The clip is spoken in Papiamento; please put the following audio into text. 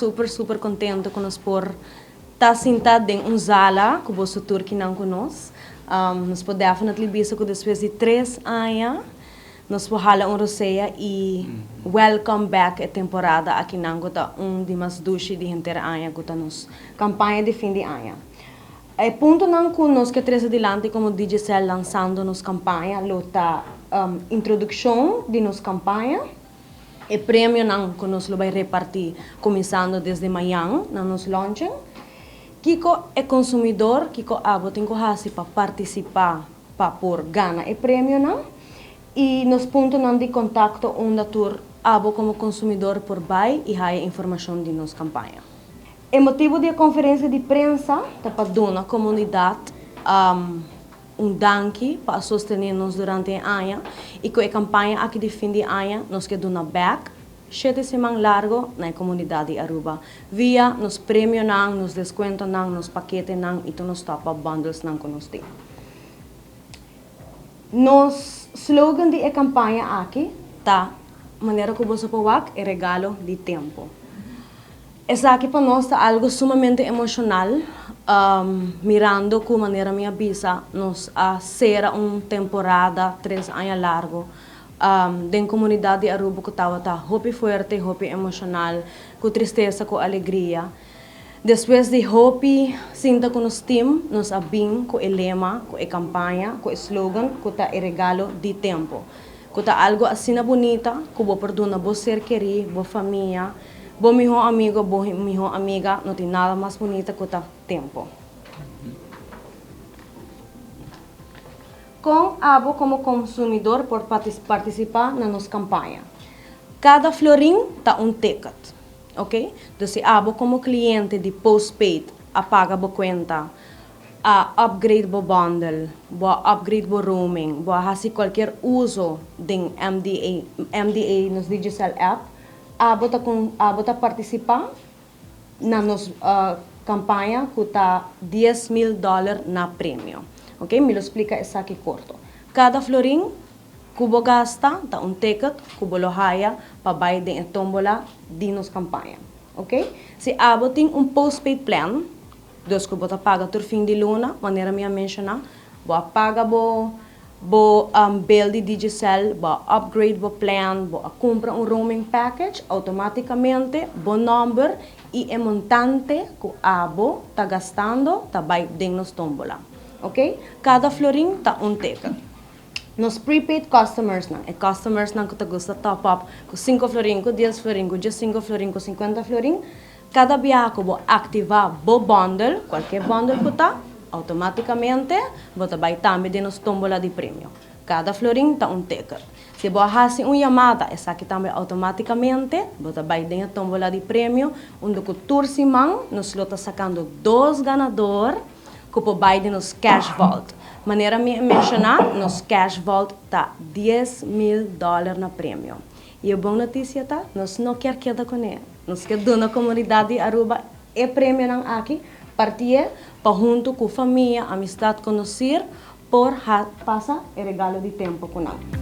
super super contento cu nos por ta sinta den un zala cu boso tur kinan cu nos. Nos por definitely bisa cu despues di tres aña nos por hala un rosea y welcome back e temporada akinan cu ta un di mas dushi di henter aña cu ta nos campaña di fin di aña. E puntonan cu nos ke trece dilanti como Digicel lansando nos campaña lo ta introduccion di nos campaña, e premionan cu nos lo bay reparti cuminsando desde mañan na nos launching, kico e consumidor, kico abo tin cu haci pa participa pa por gana e premionan y nos puntonan di contacto unda tur abo como consumidor por bay y haya informacion di nos campaña. E motibu di e konferensia di prensa ta pa duna komunidat un danki pa a sostené nos durante e aña i ku e kampaña aki di fin di aña nos ke duna bèk shete siman largo na e komunidat di Aruba via nos premionan, nos deskuentonan, nos paketenan i tur nos top up bundlesnan ku nos tin. Nos slogan di e kampaña aki ta Manera ku boso por wak e regalo di tempu. Esaki pa nos ta algo sumamente emocional, mirando cu manera mi a bisa nos a cera un temporada tres aña largo den comunidad di Aruba cu tabata hopi fuerte, hopi emocional, cu tristesa, cu alegria. Despues di hopi sinta cu nos team nos a bin cu e lema, cu e campaña, cu e slogan cu ta e regalo di tempo. Cu ta algo asina bunita cu bo por duna bo ser keri, bo famia, bo miho amigo, bo miho amiga, no tin nada mas bunita cu ta tempo. Con abo como consumidor por participa na nos campaña? Cada florin ta un ticket, ok? Dus si abo como cliente di postpaid a paga bo cuenta, a upgrade bo bundle, bo a upgrade bo roaming, bo a hasi cualkier uso den MDA, MDA, nos Digicel app, abo ta con abo ta participa na nos campaña cu ta 10,000 dollar na premio. Ok, mi lo splica esaki corto. Cada florin cu bo gasta ta un ticket cu bo lo haya pa bay den e tombola di nos campaña. Ok, si abo tin un postpaid plan, Dus ku bo ta paga tur fin di luna, manera mi a menshoná, bo a paga bo bo bill di Digicel, bo a upgrade bo plan, bo a kumpra un roaming package, outomátikamente bo nòmber i e montante ku abo ta gastando ta bai den nos tómbola. Oke? Kada florin ta un teken. Nos prepaid customersnan, e customersnan ku ta gusta top up ku sinku florin, ku dies florin, ku diesinku florin, ku sinkuenta florin, Kada biaha ku bo aktivá bo bundle, kualke bundle ku ta, outomátikamente bo ta bai tambe den nos tómbola di premio. Kada florin ta un ticket. Si bo a hasi un yamada, esaki tambe outomátikamente bo ta bai den e tómbola di premio, unda ku tur siman nos lo ta sakando dos ganador ku por bai den nos cash vault. Manera mi a menshoná, nos cash vault ta 10,000 dòler na premio. I e bon notisia ta, nos no kier keda kuné. Nos ke duna komunidat di Aruba e premionan aki, partié pa huntu ku famia, amistad, konosir por pasa e regalo di tempu ku nan.